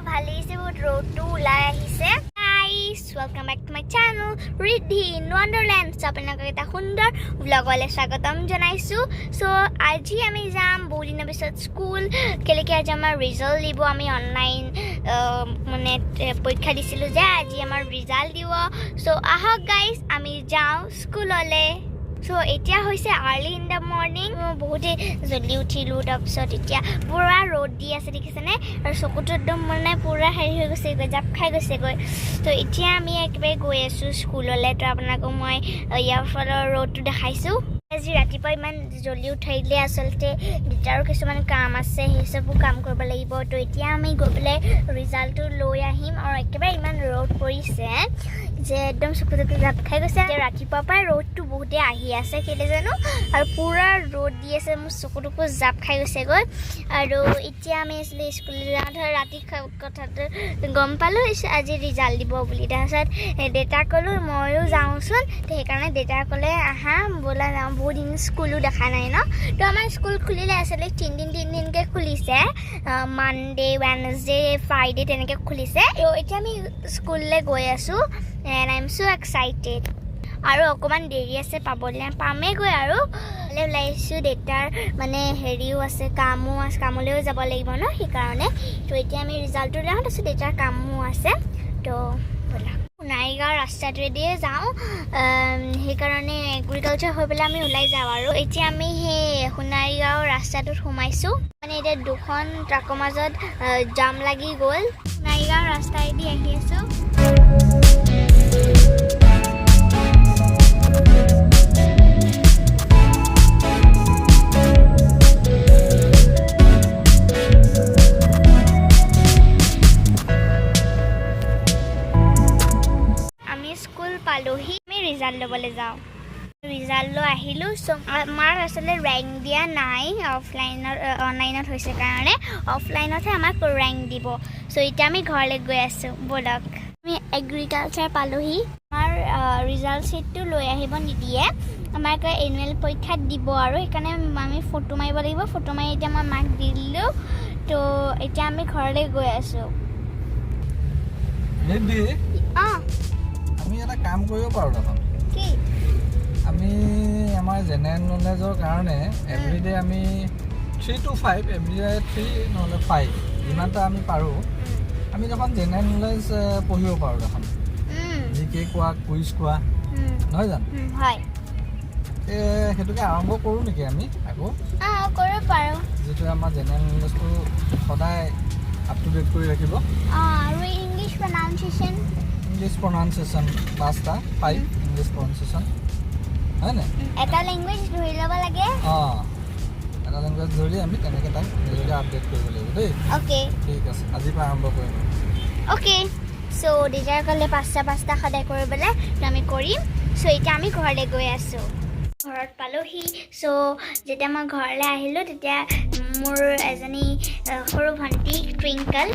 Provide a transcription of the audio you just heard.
ভাল লাগিছে বহুত, ৰ'দটো ওলাই আহিছে। Guys, welcome back to my channel Riddhi in Wonderland. চ' আপোনালোকক এটা সুন্দৰ ভ্লগলৈ স্বাগতম জনাইছোঁ। চ' আজি আমি যাম বহুত দিনৰ পিছত স্কুল। কেলেকি আজি আমাৰ ৰিজাল্ট দিব। আমি অনলাইন মানে পৰীক্ষা দিছিলোঁ যে, আজি আমাৰ ৰিজাল্ট দিব। চ' আহক গাইজ, আমি যাওঁ স্কুললৈ। চ' এতিয়া হৈছে আৰ্লি ইন the morning. মই বহুতেই জল্দি উঠিলোঁ। তাৰপিছত এতিয়া পূৰা ৰ'দ দি আছে, দেখিছেনে? আৰু চকুটো একদম মানে পূৰা হেৰি হৈ গৈছেগৈ, জাপ খাই গৈছেগৈ। তো এতিয়া আমি একেবাৰে গৈ আছোঁ স্কুললৈ। তো আপোনালোকক মই ইয়াৰ ফালৰ ৰ'দটো দেখাইছোঁ। আজি ৰাতিপুৱা ইমান জল্দি উঠাই দিলে। আচলতে দেউতাৰো কিছুমান কাম আছে, সেই চবো কাম কৰিব লাগিব। তো এতিয়া আমি গৈ পেলাই ৰিজাল্টটো লৈ আহিম। আৰু একেবাৰে ইমান ৰ'দ পৰিছে যে একদম চকু চকু জাপ খাই গৈছে। এতিয়া ৰাতিপুৱাৰ পৰাই ৰ'দটো বহুতেই আহি আছে, কেলৈ জানো? আৰু পূৰা ৰ'দ দি আছে, মোৰ চকু টকু জাপ খাই গৈছেগৈ। আৰু এতিয়া আমি আছিলে স্কুললৈ যাওঁ। ধৰ ৰাতি কথাটো গম পালোঁ আজি ৰিজাল্ট দিব বুলি। তাৰপিছত দেউতাক ক'লোঁ, ময়ো যাওঁচোন। তো সেইকাৰণে দেউতাক ক'লে, আহা ব'লা যাওঁ, বহুত দিন স্কুলো দেখা নাই ন। তো আমাৰ স্কুল খুলিলে আচলতে তিনিদিন তিনিদিনকৈ খুলিছে, মানডে, ৱেনছডে, ফ্ৰাইডে তেনেকৈ খুলিছে। তো এতিয়া আমি স্কুললৈ গৈ আছোঁ and I am so excited. আৰু অকণমান দেৰি আছে পাবলৈ, পামেগৈ। আৰু ওলাইছোঁ, দেউতাৰ মানে হেৰিও আছে, কামো আছে, কামলৈও যাব লাগিব ন, সেইকাৰণে। তো এতিয়া আমি ৰিজাল্টটো যাওঁ, তাৰপিছত দেউতাৰ কামো আছে। তো ব'লা, সোণাৰীগাঁও ৰাস্তাটোৱেদিয়ে যাওঁ। সেইকাৰণে এগ্ৰিকালচাৰ হৈ পেলাই আমি ওলাই যাওঁ। আৰু এতিয়া আমি সেই সোণাৰীগাঁও ৰাস্তাটোত সোমাইছোঁ। মানে এতিয়া দুখন ট্ৰাকৰ মাজত জাম লাগি গ'ল। সোণাৰীগাঁও ৰাস্তাইদি আহি আছোঁ। আমি স্কুল পালোহি, আমি ৰিজাল্ট ল'বলৈ যাওঁ। ৰিজাল্ট লৈ আহিলোঁ। চ' আমাৰ আচলতে ৰেংক দিয়া নাই, অফলাইনত, অনলাইনত হৈছে কাৰণে অফলাইনতহে আমাক ৰেংক দিব। চ' এতিয়া আমি ঘৰলৈ গৈ আছোঁ, ব'লক। আমি এগ্ৰিকালচাৰ পালোহি। আমাৰ ৰিজাল্ট শ্বীটটো লৈ আহিব নিদিয়ে, আমাক এনুৱেল পৰীক্ষাত দিব। আৰু সেইকাৰণে আমি ফটো মাৰিব লাগিব। ফটো মাৰি এতিয়া মই মাক দি দিলোঁ। তো এতিয়া আমি ঘৰলৈ গৈ আছোঁ। ৰিদ্ধি। অঁ। আমি এটা কাম কৰিব পাৰোঁ দেখোন। কি? আমি আমাৰ জেনেৰেল নলেজৰ কাৰণে এভৰিডে আমি 3 to 5, everyday 3 নহ'লে 5, যিমানটা আমি পাৰোঁ, আমি দেখোন জেনেৰেল নলেজ পঢ়িব পাৰোঁ দেখোন। জি কে কোৱা, কুইজ কোৱা, নহয় জানো? হয়। এই সেইটোকে আৰম্ভ কৰোঁ নেকি আমি আকৌ? অঁ, কৰিব পাৰোঁ। যিটোৱে আমাৰ জেনেৰেল নলেজটো সদায় আপ টু ডেট কৰি ৰাখিব। অঁ, আৰু ইংলিছ প্ৰনাউন্সিয়েশ্যন। ইংলিছ প্ৰনাউন্সিয়েশ্যন পাঁচটা, 5 ইংলিছ প্ৰনাউন্সিয়েশ্যন, হয় নাই? এটা লেংগুৱেজ ধৰি ল'ব লাগে। অঁ, এটা লেংগুৱেজ ধৰি আমি তেনেকৈ তাক নিজকে আপডেট কৰিব লাগিব দেই। অ'কে। ঠিক আছে, আজিৰ পৰা আৰম্ভ কৰিম। অ'কে, চ' দেউতাই ক'লে পাঁচটা পাঁচটা সদায় কৰিবলৈ, তো আমি কৰিম। চ' এতিয়া আমি ঘৰলৈ গৈ আছোঁ। ঘৰত পালোহি। চ' যেতিয়া মই ঘৰলৈ আহিলোঁ, তেতিয়া মোৰ এজনী সৰু ভণ্টি টুইংকল